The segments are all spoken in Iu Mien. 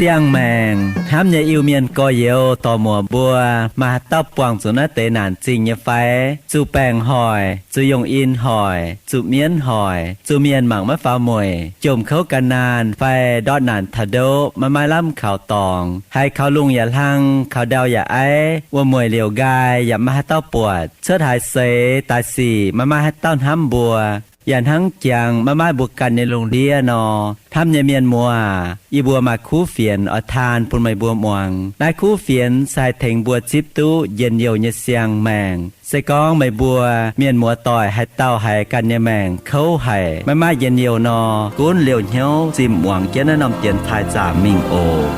Siang-maengc hnamv nyei Iu-Mienh gorx-youz dorc muoc mbuo, maaih haaix dauh buangh zuqc naaiv deix naanc zingh nyei fai? Zuqc baengc hoic, zuqc yungh in hoic, zuqc mienv hoic, zuqc mienh mangc maiv faaux mueic, jomc kouv gan naanh fai ndortv naanc taux ndoqv maiv maaih lamh kaux dorngx, haiz kaux lungh yaac hlang, kaux ndau yaac aiv, wuom-mueic liouc nqaai yaac maiv maaih haaix dauh buatc, cuotv haaix seix daaih sic maiv maaih haaix dauh hnamv mbuo, yaac hnangv jangx maiv maaih mbuo ganh nyei lungh ndiev nor. Hnamv nyei mienh muoz, yie mbuo maaih kuv fienx oix taan bun meih mbuo muangx. Naaiv kuv fienx se haih tengx mbuo zipv duqv njien-youh nyei siang-maengc. Se gorngv meih mbuo mienh muoz-doic haaix dauh haiz ganh nyei maengc kouv haic, maiv maaih njien-youh nor, gunv liouh hnyouv zimh muangx jienv naaiv norm dienx taaih zaamc mingh oc.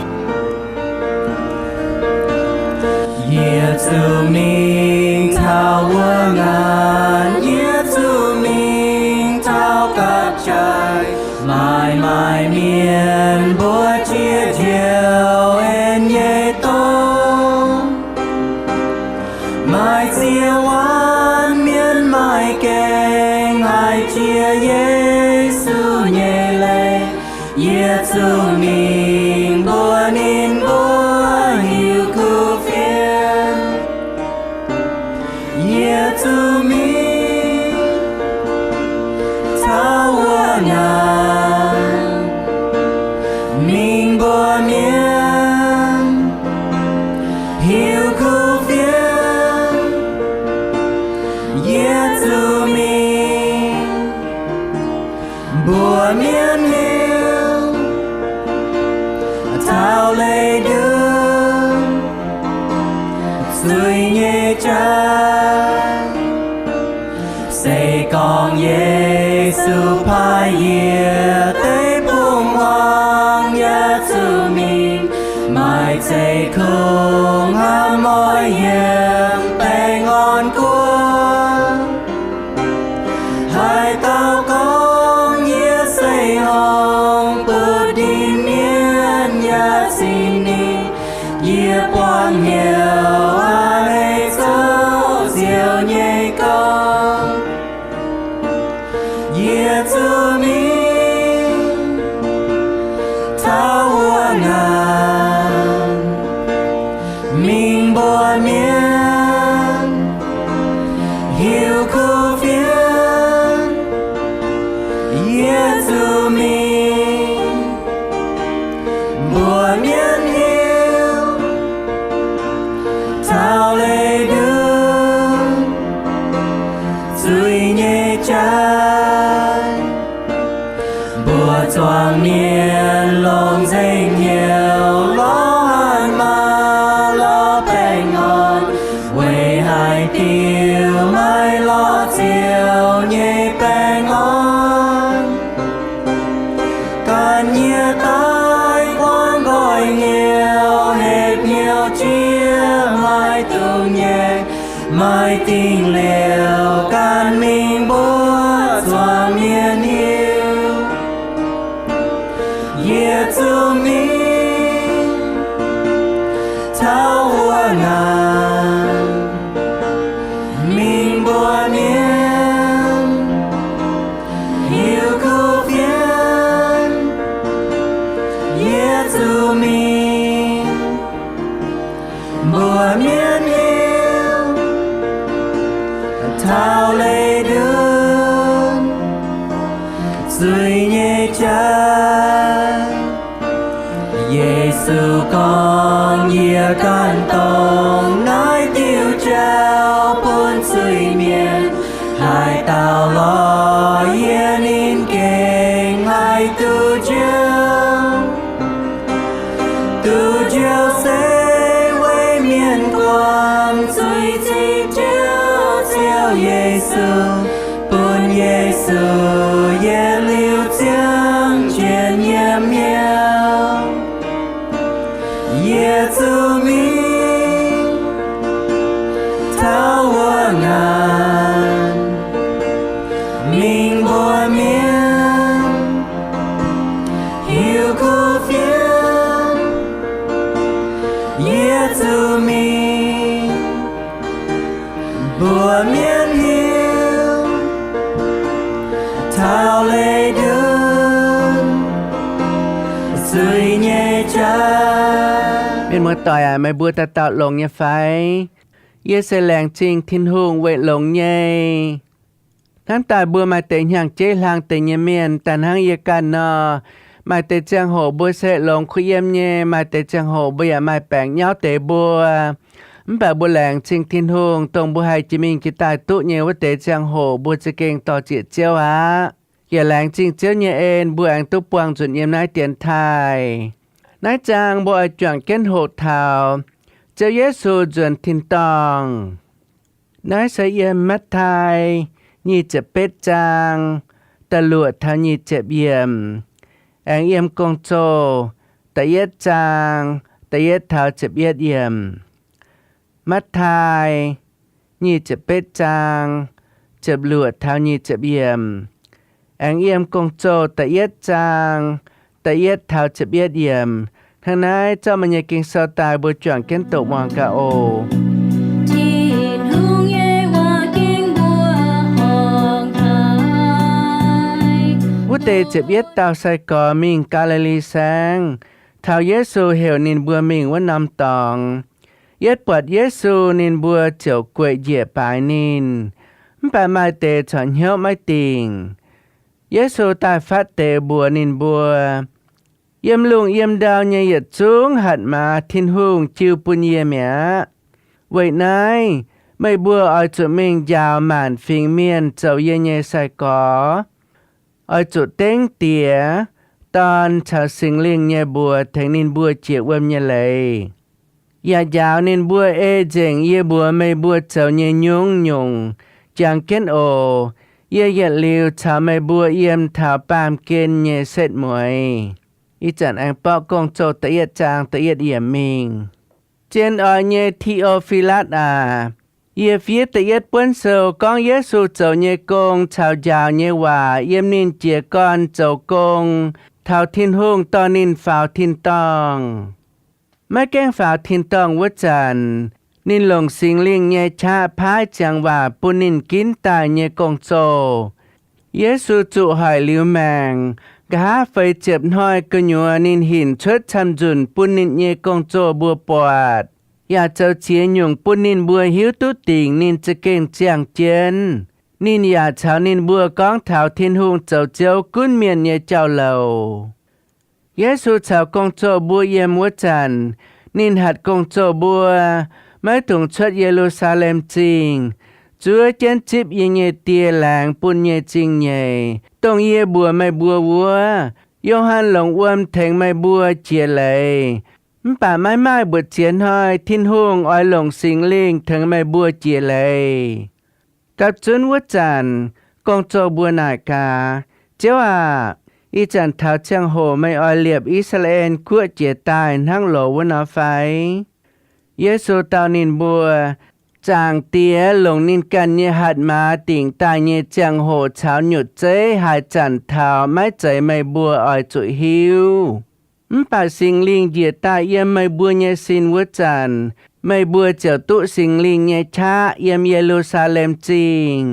Yie zuqc mingh taux wuov ngaanc, yie zuqc mingh taux gapv-jaaix, maaih maaih mienh mbuo qiex njoux en nyei dongh maaih ziex waanc mienh maaih gaengh haih jiex Yesu nyei leiz. Yie zuqc mingh mbuox ninh mbuo hiuv kuv fienx. Yie zuqc mingh taux wuov ngaanc, mingh mbuox mienh hiuv kuv fienx. Yie zuqc mingh mbuox mienh hiuv taux leiz ndutv zuiz nyei jaax. Se gorngv Yesu paaiv yie deix bungx huaang, yie zuqc mingh maaih zeiv-kungx hnamv oix yiem baengh orn guoqv. Haaix dauh gorngv yie se hngongx butv ndin-mienh yaac cingx ninh, yie buangh hnyouv a'hneiv zouv ziouc nyei gorngv. Yie zuqc mingh taux wuov ngaanc, mingh mbuox mienh hiuv kuv fienx. Yie zuqc mingh mbuox mienh hiuv taux leiz ndutv zuiz nyei jaax. Mbuox zuangx mienh longc nzengc hnyouv lorz hatc maaz lorz baengh orn, weic haaix diuc maiv lorz ziouc nyei baengh orn. Ganh nyie daaih buangh nqoi hnyouv, hepc hnyouv jiex maaih dungz nyei, maaih dingh liouc ganh mingh mbuox zuangx mienh hiuv. Yie zuqc mingh taux wuov ngaanc, mingh mbuox mienh hiuv kuv fienx. Yie zuqc mingh mbuox mienh hiuv taux leiz ndutv zuiz nyei jaax. Yesu gorngv, yie ganh dongh naaiv diuh jauv bun zuiz-mienh. Haaix dauh lorz yie, ninh gengh haih duqv njoux. Duqv njoux se weic mienh guangc zuiz-zingh Ziouv, Ziouv Yesu, bun Yesu yietc liuz ziangh jienv yiem hnyouv. Yie zuqc mingh taux wuov ngaanc, mingh mbuox mienh hiuv kuv Mienh muoz-doic aac, meih mbuo dauh dauh longx nyei fai? Yie se laengz zingh Tin-Hungh weic longx nyei. Hnamv daaih mbuo maaih deix hnyangx-jeiv hlang deix nyei mienh daaih hnangv yie ganh nor. Maaih deix ziangh hoc mbuo se longx kuh yiem nyei, maaih deix ziangh hoc mbuo yaac maaih baengc nyauv deix mbuo. Mv baac mbuo laengz zingh Tin-Hungh, dongh mbuo haih jiex mingh jiex daaih duqv nyei wuov deix ziangh hoc mbuo za'gengh dorh zieqc Ziouv aqv. Yaac laengz zingh Ziouv nyei en, mbuo aengx duqv buangh nzunc yiem naaiv dienx taaih. Naaiv zaang mbuo oix juangc jienv hoqc taux Ziouv Yesu nzuonx tin-dorngh. Naaiv se yiem Matv^taai nyic ziepc betv zaang da'luoqc taux nyic ziepc yiemc, aengx yiem Gong-Zoh da'yietv zaang da'yietv taux ziepc yietv yiemc. Matv^taai nyic ziepc betv zaang ziepc luoqc taux nyic ziepc yiemc, aengx yiem Gong-Zoh da'yietv zaang da'yietv taux ziepc yietv yiemc. Hnangv naaiv zorqv meih nyei Ging-Sou daaih mbuo juangc jienv doqc muangx gaax oc. Tin-Hungh nyei waac ging mbuo horngc haic. Wuov deix ziepc yietv dauh sai-gorx mingh Gaa^li^li Saengv, taux Yesu heuc ninh mbuo mingh wuov norm dorngx. Yietv buatc Yesu, ninh mbuo ziouc gueic njiec baaix ninh. Mv baac maaih deix corc hnyouv maiv dingc. Yesu daaih fatv deix mbuox ninh mbuo, Yiem lungh yiem ndau nyei yietc zungv hatc maaz Tin-Hungh jiu bun yie mi'aqv. Weic naaiv meih mbuo oix zuqc mingh njaaux maanc fingx mienh zoux yie nyei sai-gorx. Oix zuqc dengv Diex, Dorn caux Singx Lingh nyei mbuox tengx ninh mbuo jiex wuom nyei leiz, yaac njaaux ninh mbuo ei nzengc yie mbuox meih mbuo zoux nyei nyungc-nyungc. Jangx jienv oc. Yie yietc liuz caux meih mbuo yiem taux baamh gen nyei setv mueiz. Ih zanc aengx borqv Gong-Zoh da'yietv zaang da'yietv yiemc mingh. Zien oix nyei Ti^o^fi^latv aac, yie fiev da'yietv buonv sou gorngv Yesu zoux nyei gong caux njaaux nyei waac yiem ninh jiez gorn zoux gong taux Tin-Hungh dorh ninh faaux tin-dorngh. Maiv gaengh faaux tin-dorngh wuov zanc, ninh longc Singx Lingh nyei qaqv paaiv ziangx waac bun ninh ginv daaih nyei gong-zoh. Yesu zuqc hoic liuz maengc, nqa'haav feix ziepc hnoi gu'nyuoz ninh hinc cuotv camv-nzunc bun ninh nyei gong-zoh mbuo buatc, yaac zoux ziex nyungc bun ninh mbuo hiuv duqv dingc ninh za'gengh ziangh jienv. Ninh yaac caux ninh mbuo gorngv taux Tin-Hungh zoux Ziouv gunv mienh nyei jauv-louc. Yesu caux gong-zoh mbuo yiem wuov zanc, ninh hatc gong-zoh mbuo maiv dungx cuotv Ye^lu^saa^lem Zingh, zuov jienv zipv yie nyei die laengz bun nyei zingh nyeic, dongh yie mbuox meih mbuo wuov. Yo^han longc wuom tengx meih mbuo jiex leiz, mv baac maiv maaih mbu'ziex hnoi Tin-Hungh oix longc Singx Lingh tengx meih mbuo jiex leiz. Gapv zunv wuov zanc, gong-zoh mbuo naaic gaax, Ziouv aah! Ih zanc taux ziangh hoc meih oix liepc I^saa^laa^en Guoqv jiez daaih hnangv loz wuov nor fai? Yesu dau ninh mbuo, Zaangc Diex longc ninh ganh nyei hatc maaz dingc daaih nyei ziangh hoc caux nyutc zeiv haaix zanc taux maiv zeiz meih mbuo oix zuqc hiuv. Mv baac Singx Lingh njiec daaih yiem meih mbuo nyei sin wuov zanc, meih mbuo ziouc duqv Singx Lingh nyei qaqv yiem Ye^lu^saa^lem Zingh,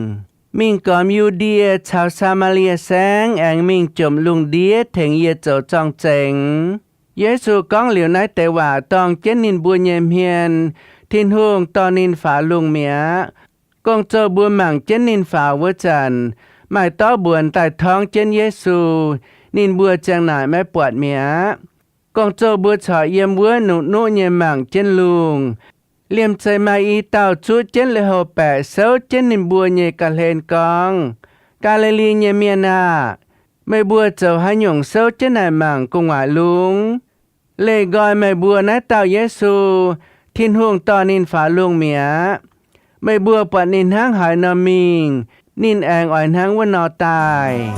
mingh gormx Yu^ndie caux Saa^maa^lie Saengv aengx mingh jomc lungh ndiev tengx yie zoux zorng-zengx. Yesu gorngv liuz naaiv deix waac dorng jienv ninh mbuo nyei hmien, Tin-Hungh dorh ninh faaux lungh mi'aqv. Gong-zoh mbuo mangc jienv ninh faaux wuov zanc, maaih dorv mbuonx daaih torngv jienv Yesu. Ninh mbuo ziang naaic maiv buatc mi'aqv. Gong-zoh mbuo corc yiem wuov nuqv-nuqv nyei mangc jienv lungh. Liemh zeih maaih i dauh zuqv jienv lui-houx-baeqc souv jienv ninh mbuo nyei ga'hlen gorngv, Gaa^li^li nyei mienh aah! Meih mbuo zoux haaix nyungc souv jienv naaic mangc gu'nguaaic lungh? Leih nqoi meih mbuo naaiv dauh Yesu. Tin-Hungh dorh ninh faaux lungh mi'aqv. Meih mbuo buatc ninh hnangv haaix nor mingh, ninh aengx oix hnangv wuov nor daaih.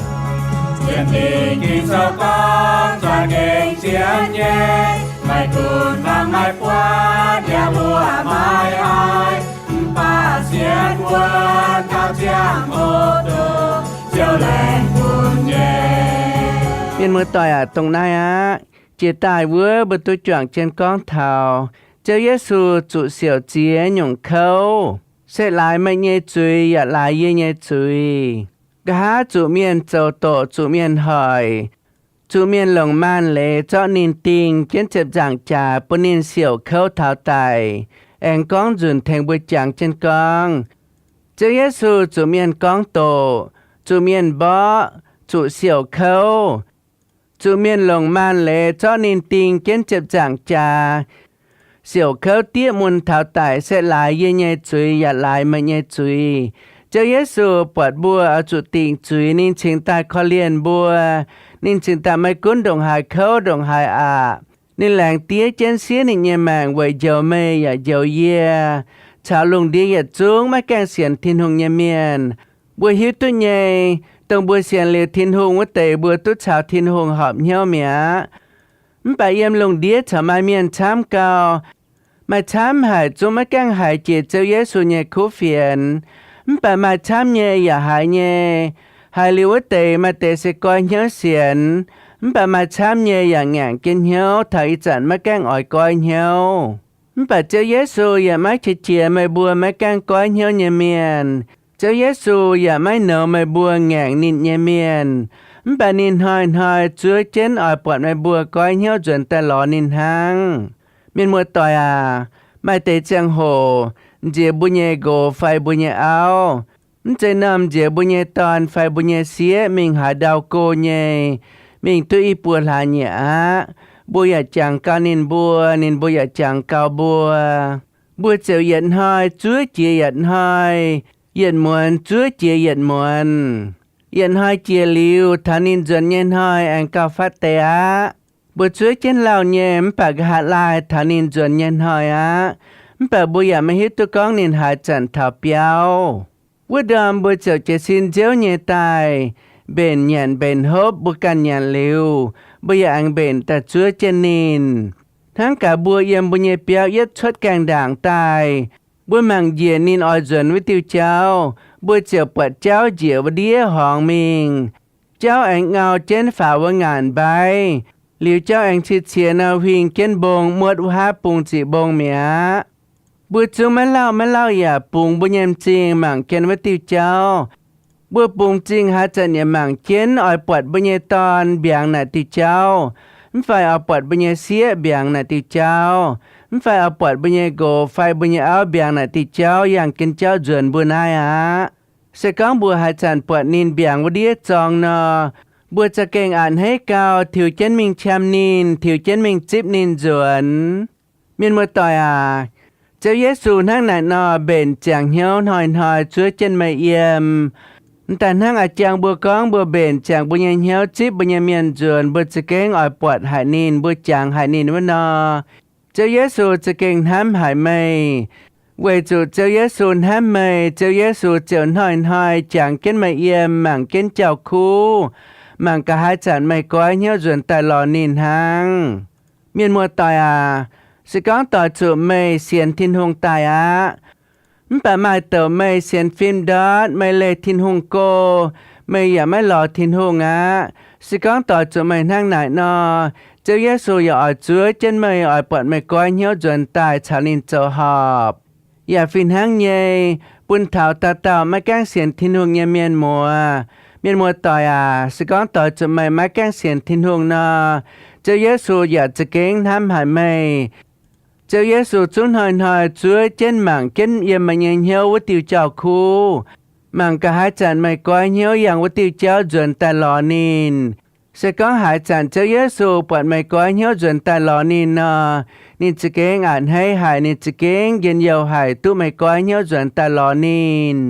Sienx Fingx Ging-Sou gorngv, za'gengh sienx nyei, maiv gunv fangx maiv buatc, yaac mbuo maiv haih, mv baac sienx wuonv taux ziangh hoc dongh Ziouv laengz bun nyei. Mienh muoz-doic aac, dongh naaiv aqv. Jiex daaih wuov mbuo duqv juangc jienv gorngv taux Ziouv Yesu zuqc siouc ziex nyungc kouv, se laaix meih nyei zuiz yaac laaix yie nyei zuiz. Nqa'haav zuqc mienh zoux doqc, zuqc mienh hoic, zuqc mienh longc maanh leiz zorqv ninh dingh jienv ziepc nzaangc jaax, bun ninh siouc kouv taux daic. Aengx gorngv nzunc tengx mbuo jangx jienv gorngv, Ziouv Yesu zuqc mienh gorngv doqc, zuqc mienh mborqv, zuqc siouc kouv, zuqc mienh longc maanh leiz zorqv ninh dingh jienv ziepc nzaangc jaax, siouc kouv diev mun taux daic, se laaix yie nyei zuiz yaac laaix meih nyei zuiz. Ziouv Yesu buatc mbuo oix zuqc dingc zuiz, ninh cingx daaih korv-lienh mbuo. Ninh cingx daaih maiv gunv ndongc haaix kouv ndongc haaix aqc, ninh laengz diev jienv siev ninh nyei maengc weic njoux meih yaac njoux yie, caux lungh ndiev yietc zungv maiv gaengh sienx Tin-Hungh nyei mienh. Mbuo hiuv duqv nyei, dongh mbuo sienx liuz Tin-Hungh wuov deix, mbuo duqv caux Tin-Hungh horpc hnyouv mi'aqv. Mv baac yiem lungh ndiev corc maaih mienh camv gau. Maaih camv haic zungv maiv gaengh haiz jiex Ziouv Yesu nyei kuv fienx. Mv baac maaih camv nyei yaac haiz nyei. Haiz liuz wuov deix maaih deix se goiv hnyouv sienx. Mv baac maaih camv nyei yaac ngaengc jienv hnyouv taux ih zanc maiv gaengh oix goiv hnyouv. Mv baac Ziouv Yesu yaac maiv qiex jiez meih mbuo maiv gaengh goiv hnyouv nyei mienh. Ziouv Yesu yaac maiv nouz meih mbuo ngaengc ninh nyei mienh. Mv baac ninh hnoi-hnoi zuov jienv oix buatc meih mbuo goiv hnyouv nzuonx daaih lorz ninh hnangv. Mienh muoz-doic aac, maaih deix ziangh hoc nziex mbuo nyei nqox fai mbuo nyei auv, mv zeiz normh nziex mbuo nyei dorn fai mbuo nyei sieqv mingh haaix ndau go nyei, mingh duqv i buo hlaax nyieqc aqv, mbuo yaac jangx gau ninh mbuo, ninh mbuo yaac jangx gau mbuo. Mbuo ziouc yietc hnoi zuov jiex yietc hnoi, yietc muonz zuov jiex yietc muonz. Yietc hnoi jiex liuz, taux ninh nzuonx nyei hnoi aengx gauh fatv deix aqv. Mbuo zuov jienv lauh nyei mv baac nqa'haav laai taux ninh nzuonx nyei hnoi aqv. Mv baac mbuo yaac maiv hiuv duqv gorngv ninh haaix zanc taux biauv. Wuov ndorm mbuo ziouc jiez sin nziouv nyei daaih mbenc nyanc mbenc hopv. Mbuo ganh nyanc liuz, mbuo yaac aengx mbenc daaih zuov jienv ninh. Hnangv gaax mbuo yiem mbuo nyei biauv yietv cuotv gaengh ndaangc daaih, mbuo mangc njiec ninh oix nzuonx wuov diuh jauv, mbuo ziouc buatc jauv njiec wuov ndiev horngz mingh. Jauv aengx ngau jienv faaux wuov ngaanc mbaiv. Liuz jauv aengx cie cie nor huingx jienv mbong muotv wuov haav bung ziqc mbong mi'aqv. Mbuo zungv maiv lauh maiv lauh yaac bungx mbuo nyei m'zing mangc jienv wuov diuh jauv. Mbuo bungx m'zing haaix zanc yaac mangc jienv oix buatc mbuo nyei dorn mbiaangx naaic diuh jauv, mv fai oix buatc mbuo nyei sieqv mbiaangx naaic diuh jauv, mv fai oix buatc mbuo nyei nqox fai mbuo nyei auv mbiaangx naaic diuh jauv yangh jienv jauv nzuonx mbuo naaiv aqv. Se gorngv mbuo haaix zanc buatc ninh mbiaangx wuov ndiev zorng nor, mbuo za'gengh a'hneiv gau, tiux jienv mingh qam ninh, tiux jienv mingh zipv ninh nzuonx. Mienh muoz-doic aac, Ziouv Yesu hnangv naaic nor mbenc ziangx hnyouv hnoi-hnoi zuov jienv meih yiem. M'daaih hnangv a'jang mbuo gorngv mbuo mbenc ziangx mbuo nyei hnyouv zipv mbuo nyei mienh nzuonx, mbuo za'gengh oix buatc haic ninh, mbuo jangx haic ninh wuov nor, Ziouv Yesu za'gengh hnamv haic meih. Weic zuqc Ziouv Yesu hnamv meih, Ziouv Yesu ziouc hnoi-hnoi jangx jienv meih yiem, mangc jienv jauv-kuv, mangc gaax haaix zanc meih goiv hnyouv nzuonx daaih lorz ninh hnangv. Mienh muoz-doic aac, se gorngv doix zuqc meih sienx Tin-Hungh daaih aqv. Mv baac maaih douc meih sienx fim ndortv, meih leih Tin-Hungh go, meih yaac maiv lorz Tin-Hungh aqv. Se gorngv doix zuqc meih hnangv naaic nor, Ziouv Yesu yaac oix zuov jienv meih, oix buatc meih goiv hnyouv nzuonx daaih caux ninh zoux horpc. Yaac fih hnangv nyei, bun taux dauh dauh maiv gaengh sienx Tin-Hungh nyei mienh muoz, mienh muoz-doic aac, se gorngv doix zuqc meih maiv gaengh sienx Tin-Hungh nor, Ziouv Yesu yaac za'gengh hnamv haic meih. Ziouv Yesu zungv hnoi-hnoi zuov jienv mangc jienv yiem meih nyei hnyouv wuov diuh jauv-kuv. Mangc gaax haaix zanc meih goiv hnyouv yangh wuov diuh jauv nzuonx daaih lorz ninh. Se gorngv haaix zanc Ziouv Yesu buatc meih goiv hnyouv nzuonx daaih lorz ninh nor, ninh za'gengh a'hneiv haic, ninh za'gengh njien-youh haic duqv meih goiv hnyouv nzuonx daaih lorz ninh.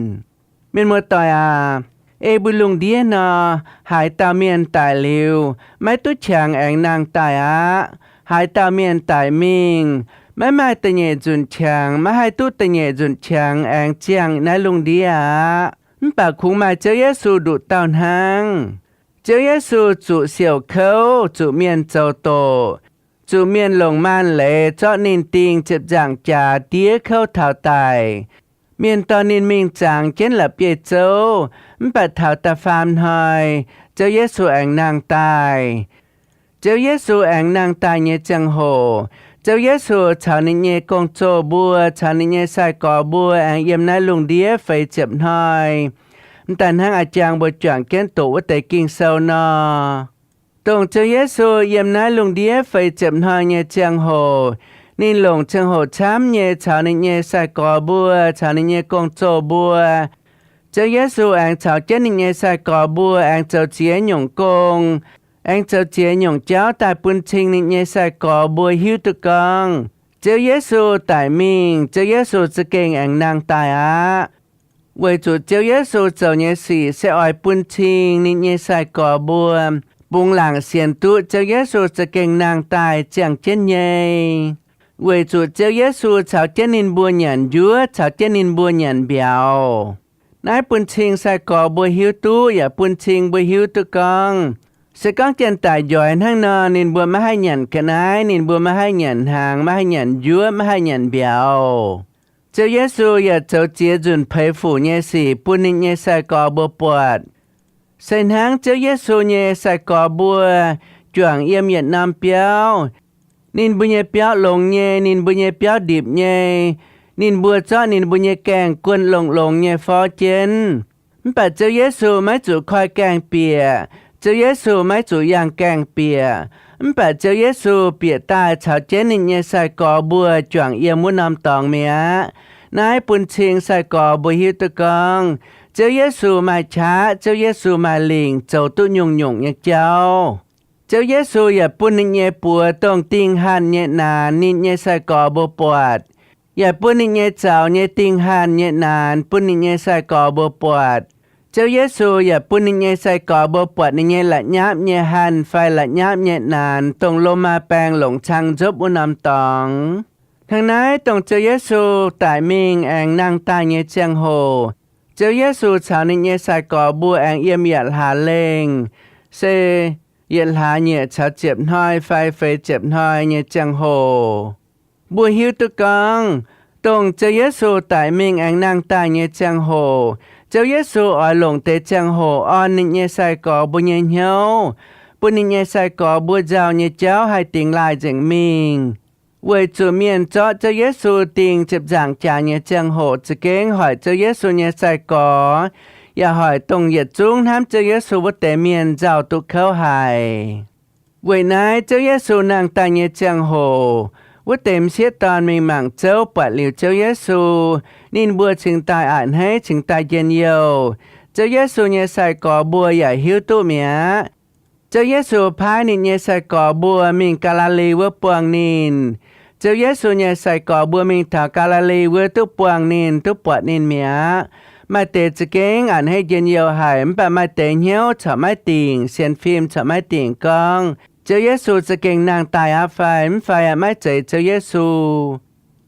Mienh muoz-doic aac, ei mbuo lungh ndiev nor, haaix dauh mienh daic liuz, maiv duqv qangx aengx nangh daaih aqv. Haaix dauh mienh daic mingh, maiv maaih da'nyeic nzunc qangx, maiv haih duqv da'nyeic nzunc qangx aengx ziangh naaiv lungh ndiev aqv. Mv baac kungx maaih Ziouv Yesu nduqc dauh hnangv. Ziouv Yesu zuqc siouc kouv, zuqc mienh zoux doqc, zuqc mienh longc maanh leiz zorqv ninh dingh ziepc nzaangc jaax diev kouv taux daic. Mienh dorh ninh mingh zangx jienv la'bieiv-zouv, mv baac taux da'faam hnoi, Ziouv Yesu aengx nangh daaih. Ziouv Yesu aengx nangh daaih nyei ziangh hoc, Ziouv Yesu caux ninh nyei gong-zoh mbuo, caux ninh nyei sai-gorx mbuo aengx yiem naaiv lungh ndiev feix ziepc hnoi. M'daaih hnangv a'jang mbuo juangc jienv doqc wuov deix Ging-Sou nor, Dongh Ziouv Yesu yiem naaiv lungh ndiev feix ziepc hnoi nyei ziangh hoc, ninh longc ziangh hoc camv nyei caux ninh nyei sai-gorx mbuo, caux ninh nyei gong-zoh mbuo. Ziouv Yesu aengx caux jienv ninh nyei sai-gorx mbuo aengx zoux ziex nyungc gong, aengx zoux ziex nyungc jauv daaih bun cing ninh nyei sai-gorx mbuo hiuv duqv gorngv Ziouv Yesu daic mingh, Ziouv Yesu za'gengh aengx nangh daaih aqv. Weic zuqc Ziouv Yesu zoux nyei sic se oix bun cing ninh nyei sai-gorx mbuo bungx laangc sienx duqv Ziouv Yesu za'gengh nangh daaih ziangh jienv nyei. Weic zuqc Ziouv Yesu caux jienv ninh mbuo nyanc njuov, caux jienv ninh mbuo nyanc mbiauz. Naaiv bun cing sai-gorx mbuo hiuv duqv yaac bun cing mbuo hiuv duqv gorngv, se gorngv janx-daic njoix hnangv nor, ninh mbuo maiv haih nyanc ga'naaiv, ninh mbuo maiv haih nyanc hnaangx, maiv haih nyanc njuov, maiv haih nyanc mbiauz. Ziouv Yesu yaac zoux ziex nzunc peix fuc nyei sic bun ninh nyei sai-gorx mbuo buatc. Se hnangv Ziouv Yesu nyei sai-gorx mbuo juangc yiem yietc norm biauv. Ninh mbuo nyei biauv longx nyei, ninh mbuo nyei biauv ndipc nyei. Ninh mbuo zorqv ninh mbuo nyei gaengh guon longx-longx nyei forv jienv. Mv baac Ziouv Yesu maiv zuqc koi gaengh bieqc. Ziouv Yesu maiv zuqc yangh gaengh bieqc. Mv baac Ziouv Yesu bieqc daaih caux jienv ninh nyei sai-gorx mbuo juangc yiem wuov norm dorngx mi'aqv. Naaiv bun cing sai-gorx mbuo hiuv duqv gorngv Ziouv Yesu maaih qaqv, Ziouv Yesu maaih lingc, zoux duqv nyungc-nyungc nyei jauv. Ziouv Yesu yaac bun ninh nyei buoz dongh dingh hanh nyei naanx ninh nyei sai-gorx mbuo buatc, yaac bun ninh nyei zaux nyei dingh hanh nyei naanx bun ninh nyei sai-gorx mbuo buatc. Ziouv Yesu yaac bun ninh nyei sai-gorx mbuo buatc ninh nyei la'nyapv nyei hanh fai la'nyapv nyei naanx, dongh Lomaa baeng longc cang nzopv wuov norm dorngx. Hnangv naaiv, dongh Ziouv Yesu daic mingh aengx nangh daaih nyei ziangh hoc, Ziouv Yesu caux ninh nyei sai-gorx mbuo aengx yiem yietc hlaax lengh, se yietc hlaax nyeic caux ziepc hnoi fai feix ziepc hnoi nyei ziangh hoc. Mbuo hiuv duqv gorngv, dongh Ziouv Yesu daic mingh aengx nangh daaih nyei ziangh hoc, Ziouv Yesu oix longc deix ziangh hoc orn ninh nyei sai-gorx mbuo nyei hnyouv, bun ninh nyei sai-gorx mbuo nzauh nyei jauv haih dingx laaih nzengc mingh. Weic zuqc mienh zorqv Ziouv Yesu dingh ziepc nzaangc jaax nyei ziangh hoc za'gengh hoic Ziouv Yesu nyei sai-gorx, yaac hoic dongh yietc zungv hnamv Ziouv Yesu wuov deix mienh nzauh duqv kouv haic. Weic naaiv Ziouv Yesu nangh daaih nyei ziangh hoc, wuov deix m'sieqv dorn mingh mangc zouv buatc liuz Ziouv Yesu, ninh mbuo cingx daaih a'hneiv cingx daaih njien-youh. Ziouv Yesu nyei sai-gorx mbuo yaac hiuv duqv mi'aqv. Ziouv Yesu paaiv ninh nyei sai-gorx mbuo mingh Gaa^li^li wuov buangh ninh. Ziouv Yesu nyei sai-gorx mbuo mingh taux Gaa^li^li wuov duqv buangh ninh, duqv buatc ninh mi'aqv. Maaih deix za'gengh a'hneiv njien-youh haic, mv baac maaih deix hnyouv corc maiv dingc, sienx fim corc maiv dingc gorngv, Ziouv Yesu za'gengh nangh daaih aqv fai mv fai aqv, maiv zeiz Ziouv Yesu.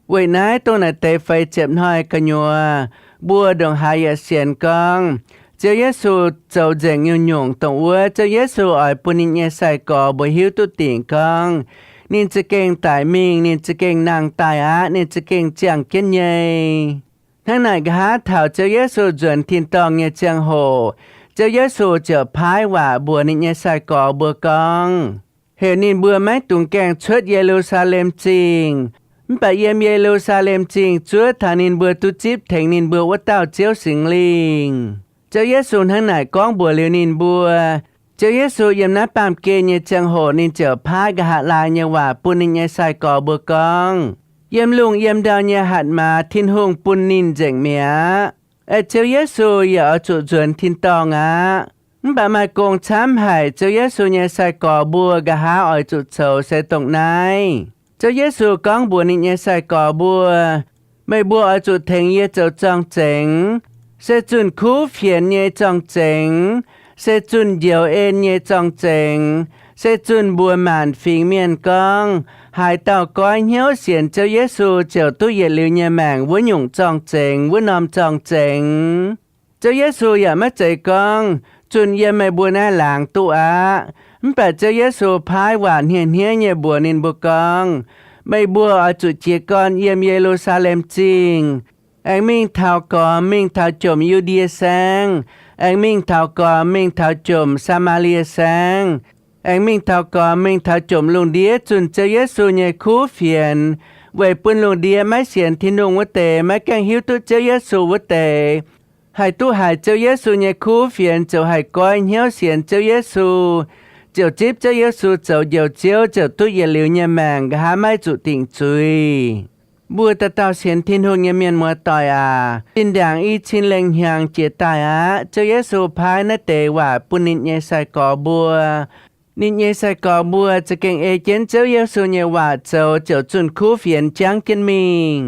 Weic naaiv dongh naaic deix feix ziepc hnoi gu'nyuoz, mbuo ndongc haaix yaac sienx gorngv, Ziouv Yesu zoux nzengc nyungc-nyungc dongh wuov, Ziouv Yesu oix bun ninh nyei sai-gorx mbuo hiuv duqv dingc gorngv, ninh za'gengh daic mingh, ninh za'gengh nangh daaih aqv, ninh za'gengh ziangh jienv nyei. Hnangv naaic nqa'haav taux Ziouv Yesu nzuonx tin-dorngh nyei ziangh hoc, Ziouv Yesu ziouc paaiv waac mbuox ninh nyei sai-gorx mbuo gorngv, heuc ninh mbuo maiv dungx gaengh cuotv Ye^lu^saa^lem Zingh, mv baac yiem Ye^lu^saa^lem Zingh zuov taux ninh mbuo duqv zipv tengx ninh mbuo wuov dauh Ziouv Singx Lingh. Ziouv Yesu hnangv naaic gorngv mbuox liuz ninh mbuo, Ziouv Yesu yiem naaiv baamh gen nyei ziangh hoc ninh ziouc paaiv nqa'haav laai nyei waac bun ninh nyei sai-gorx mbuo gorngv, yiem lungh yiem ndau nyei hatc maaz Tin-Hungh bun ninh nzengc mi'aqv. Aeqv, Ziouv Yesu yaac oix zuqc nzuonx tin-dorngh aqv. Mv baac maaih gong camv haic, Ziouv Yesu nyei sai-gorx mbuo nqa'haav oix zuqc coux se dongh naaiv. Ziouv Yesu gorngv mbuox ninh nyei sai-gorx mbuo, meih mbuo oix zuqc tengx yie zoux zorng-zengx, se zunh kuv fienx nyei zorng-zengx, se zunh njoux en nyei zorng-zengx, se zunh mbuox maanc fingx mienh gorngv, haaix dauh goiv hnyouv sienx Ziouv Yesu ziouc duqv yietc liuz nyei maengc wuov nyungc zorng-zengx, wuov norm zorng-zengx. Ziouv Yesu yaac maiv zeiz gorngv, zunh yiem meih mbuo naaiv laangz duqv aqv. Mv baac Ziouv Yesu paaiv waac hniev-hniev nyei mbuox ninh mbuo gorngv, meih mbuo oix zuqc jiez gorn yiem Ye^lu^saa^lem Zingh, aengx mingh taux gormx, mingh taux jomc Yu^ndie Saengv, aengx mingh taux gormx, mingh taux jomc Saa^maa^lie Saengv, aengx mingh taux gormx, mingh taux jomc lungh ndiev zunh Ziouv Yesu nyei kuv fienx, weic bun lungh ndiev maiv sienx Tin-Hungh wuov deix, maiv gaengh hiuv duqv Ziouv Yesu wuov deix, haih duqv haiz Ziouv Yesu nyei kuv fienx ziouc haih goiv hnyouv sienx Ziouv Yesu, ziouc zipv Ziouv Yesu zoux Njoux Ziouv ziouc duqv yietc liuz nyei maengc, nqa'haav maiv zuqc dingc zuiz. Mbuo dauh dauh sienx Tin-Hungh nyei mienh muoz-doic aac, zinh ndaangc i cin lengh hnyangx jiex daaih aqv, Ziouv Yesu paaiv naaiv deix waac bun ninh nyei sai-gorx mbuo. Ninh nyei sai-gorx mbuo za'gengh ei jienv Ziouv Yesu nyei waac zoux ziouc zunh kuv fienx jangv jienv mingh.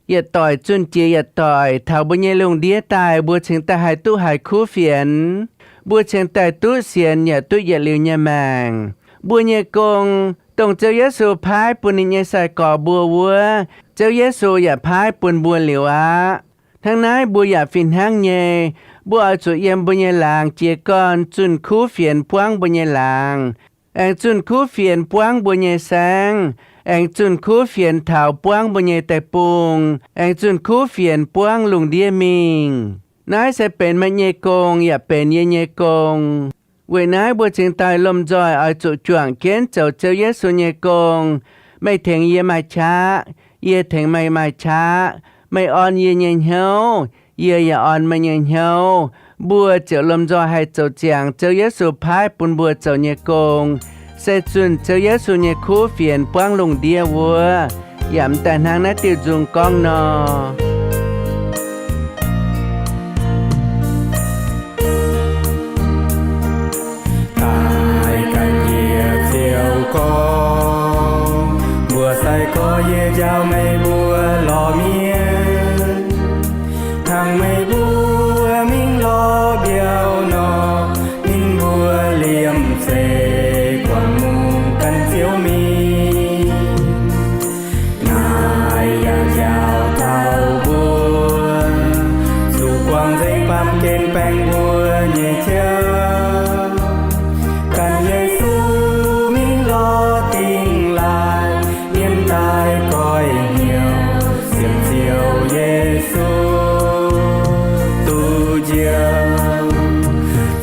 Yietc doic zunh jiex yietc doic, taux mbuo nyei lungh ndiev daaih mbuo cingx daaih haih duqv haiz kuv fienx. Mbuo cingx daaih duqv sienx yaac duqv yietc liuz nyei maengc. Mbuo nyei gong, dongh Ziouv Yesu paaiv bun ninh nyei sai-gorx mbuo wuov, Ziouv Yesu yaac paaiv bun mbuo liuz aqv. Hnangv naaiv mbuo yaac fih hnangv nyei. Mbuo oix zuqc yiem mbuo nyei laangz jiez gorn zunh kuv fienx buangv mbuo nyei laangz, aengx zunh kuv fienx buangv mbuo nyei saengv, aengx zunh kuv fienx taux buangv mbuo nyei deic-bung, aengx zunh kuv fienx buangv lungh ndiev mingh. Naaiv se benx meih nyei gong yaac benx yie nyei gong. Weic naaiv mbuo cingx daaih lomh nzoih oix zuqc juangc jienv zoux Ziouv Yesu nyei gong. Meih tengx yie maaih qaqv, yie tengx meih maaih qaqv. Meih orn yie nyei hnyouv, yie yaac orn meih nyei hnyouv. Mbuo ziouc lomh nzoih haih zoux ziangx Ziouv Yesu paaiv bun mbuo zoux nyei gong, se zunh Ziouv Yesu nyei kuv fienx buangv lungh ndiev wuov. Yaac m'daaih hnangv naaiv diuh nzung gorngv nor. Daaih ganh yie ziouc gorngv, mbuo sai-gorx yie njaaux meih mbuo lorz mienh, hnangv meih mbuo mingh lorz mbiauh nor, ninh mbuo liemh zeih guangc mungh gan Ziouv mingh. Naaiv yaac njaaux taux mbuo zuqc guangc nzengc baamh gen baengh mbuo nyei jauv. Ganh Yesu mingh lorz dingh laaih, mienh daaih goiv hnyouv sienx Ziouv Yesu duqv njoux.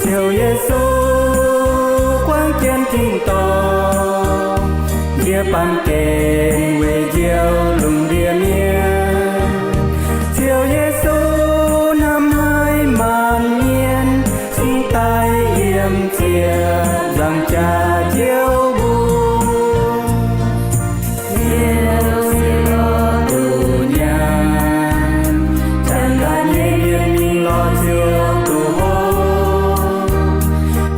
Ziouv Yesu guangc jienv tin-dorngh, njiec baamh gen weic njoux lungh ndiev mienh. Ziouv Yesu hnamv haic maanc mienh, cingx daaih yiem ziepc nzaangc jaax Ziouv mbuo. Ziouv sienx lorz duqv nyaanh, janx-laanh nyei mienh mingh lorz Ziouv duqv hopv.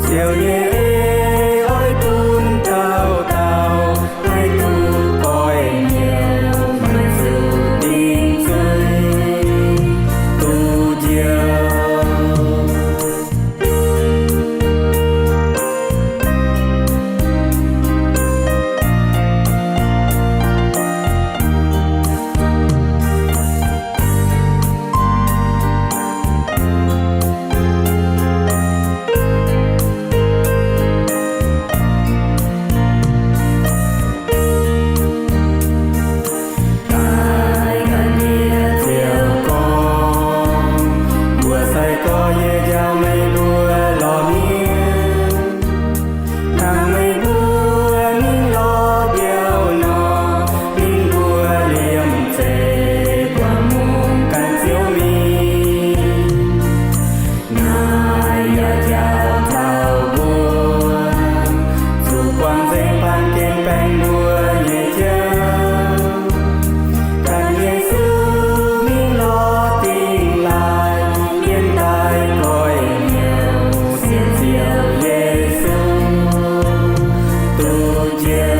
Ziouv nyei ei oix bun dauh dauh haih duqv goiv hnyouv, maiv zuqc dingc zuiz, duqv njoux. Daaih ganh yie ziouc gorngv, mbuo sai-gorx yie njaaux meih mbuo lorz mienh, hnangv meih mbuo mingh lorz mbiauh nor, ninh mbuo liemh zeih guangc mungh gan Ziouv mingh. Naaiv yaac njaaux taux mbuo zuqc guangc nzengc baamh gen baengh mbuo nyei jauv. Ganh Yesu mingh lorz dingh laaih, mienh daaih goiv hnyouv sienx Ziouv Yesu duqv njoux.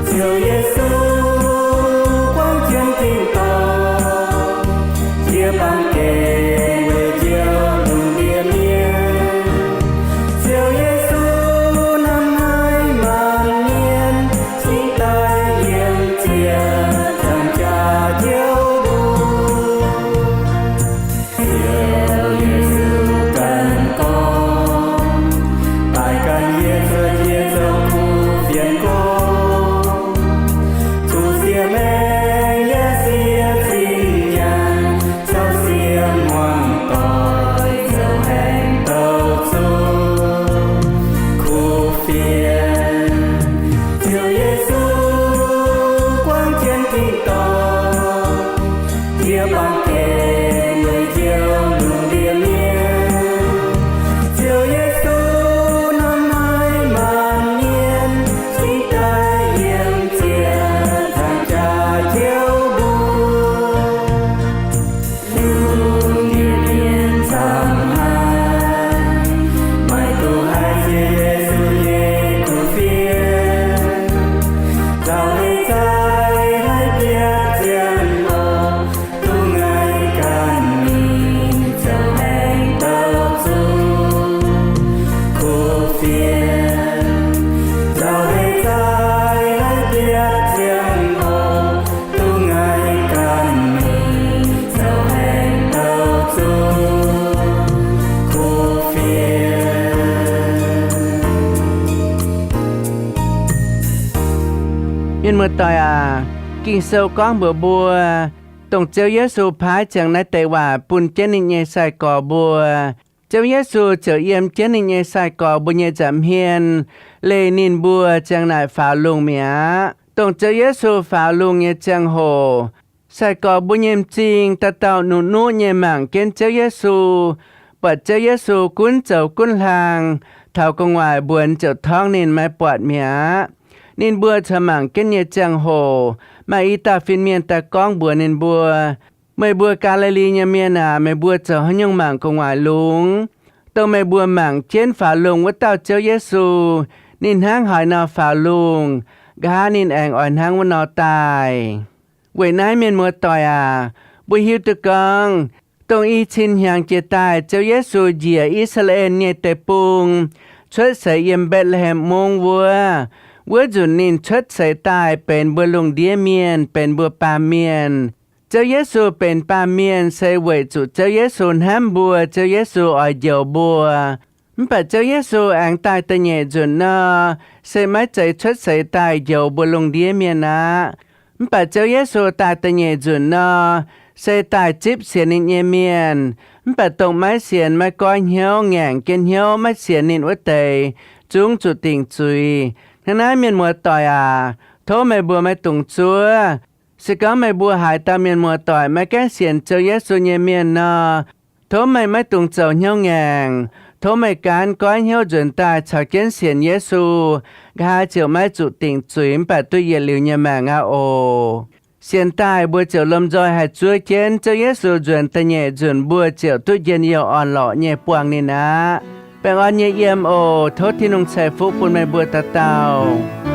Ziouv Yesu guangc jienv tin-dorngh, njiec baamh gen weic njoux lungh ndiev mienh. Ziouv Yesu hnamv haic maanc mienh, cingx daaih yiem ziepc nzaangc jaax Ziouv mbuo. Ziouv Yesu ganh gorngv, daaih ganh yie cuotv yie zoux kuv fienx Mienh muoz-doic aac, Ging-Sou gorngv mbuox mbuo, dongh Ziouv Yesu paaiv ziangx naaiv deix waac bun jienv ninh nyei sai-gorx mbuo, Ziouv Yesu ziouc yiem jienv ninh nyei sai-gorx mbuo nyei nza'hmien leih ninh mbuo ziang naaic faaux lungh mi'aqv. Dongh Ziouv Yesu faaux lungh nyei ziangh hoc, sai-gorx mbuo nyei m'zing dauh dauh nuqv-nuqv nyei mangc jienv Ziouv Yesu, buatc Ziouv Yesu gunv zoux gunv hlang, taux gu'nguaaic mbuonx ziouc torngv ninh maiv buatc mi'aqv. Ninh mbuo corc mangc jienv nyei ziangh hoc, maaih i dauh fin-mienh daaih gorngv mbuox ninh mbuo, Meih mbuo Gaa^li^li nyei mienh aac, meih mbuo zoux haaix nyungc mangc gu'nguaaic lungh? Dongh meih mbuo mangc jienv faaux lungh wuov dauh Ziouv Yesu, ninh hnangv haaix nor faaux lungh, nqa'haav ninh aengx oix hnangv wuov nor daaih. Weic naaiv mienh muoz-doic aac, mbuo hiuv duqv gorngv, dongh i cin hnyangx jiex daaih Ziouv Yesu njiec I^saa^laa^en nyei deic-bung cuotv seix yiem Mbetc^le^hem Mungv wuov, wuov nzunc ninh cuotv seix daaih benx mbuo lungh ndiev mienh, benx mbuo baamh mienh. Ziouv Yesu benx baamh mienh se weic zuqc Ziouv Yesu hnamv mbuo, Ziouv Yesu oix njoux mbuo. Mv baac Ziouv Yesu aengx daaih da'nyeic nzunc nor, se maiv zeiz cuotv seix daaih njoux mbuo lungh ndiev mienh aqv. Mv baac Ziouv Yesu daaih da'nyeic nzunc nor, se daaih zipv sienx ninh nyei mienh. Mv baac dongh maiv sienx, maiv goiv hnyouv, ngaengc jienv hnyouv maiv sienx ninh wuov deix, zungv zuqc dingc zuiz. Hnangv naaiv mienh muoz-doic aac, tov meih mbuo maiv dungx zuov. Se gorngv meih mbuo haaix dauh mienh muoz-doic maiv gaengh sienx Ziouv Yesu nyei mienh nor, tov meih maiv dungx zoux hnyouv ngaengc. Tov meih gaanv goiv hnyouv nzuonx daaih caux jienv sienx Yesu, nqa'haav ziouc maiv zuqc dingc zuiz mv baac duqv yietc liuz nyei maengc aqv oc. Sienx daaih mbuo ziouc lomh nzoih haih zuov jienv Ziouv Yesu nzuonx da'nyeic nzunc, mbuo ziouc duqv njien-youh orn-lorqc nyei buangh ninh aqv. Baengh orn nyei yiem oc. Tov Tin-Hungh ceix fuqv bun meih mbuo dauh dauh.